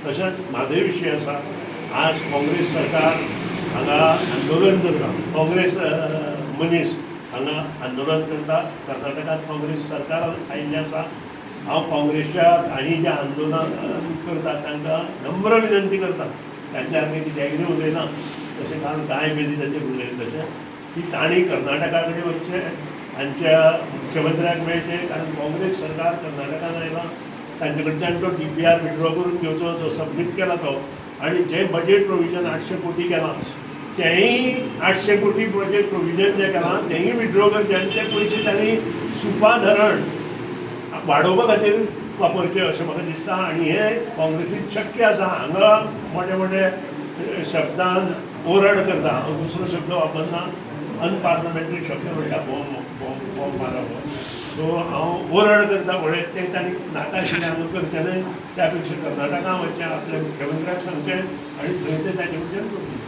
तशेंच म्हादय विशय आसा. आज काँग्रेस सरकार हांगा आंदोलन करता, काँग्रेस मनीस हांगा आंदोलन करता. कर्नाटकांत काँग्रेस सरकार आयिल्लें आसा. हांव काँग्रेसच्या काही जे आंदोलन करतात तांकां नम्र विनंती करता, तांच्या आमी कित्याक कितें उलयना, तशें काल गाय मेली ताचेर उलयलें तशें की तांणी कर्नाटका कडेन वचचें, तांच्या मुख्यमंत्र्याक मेळचें, कारण काँग्रेस सरकार कर्नाटकान आयलां. तांचे कडच्यान तो डीपीआर विड्रॉ करून घेवचो जो सबमीट केला तो, आनी जें बजेट प्रोविजन 800 कोटी केलां तेंय, 800 कोटी बजेट प्रोविजन जें केलां तेंय विड्रॉ करचें आनी ते पयशे तांणी सुपा धरण वाडोवपा खातीर वापरचे अशें म्हाका दिसता. आनी हें काँग्रेसीक शक्य आसा. हांगा मोठे मोठे शब्दान ओरड करता, हांव दुसरो शब्द वापरना, अनपार्लमेंटरी शब्द म्हणटा, बॉम्ब बॉम्ब बॉम्ब मारप. सो हांव ओरड करता पळय, तें तांणी नाका आशिल्लें हांगा करचें न्हय. त्या पेक्षा कर्नाटका वचचें, आपल्या मुख्यमंत्र्याक सांगचें आनी थंय ते ताचे कडच्यान करून.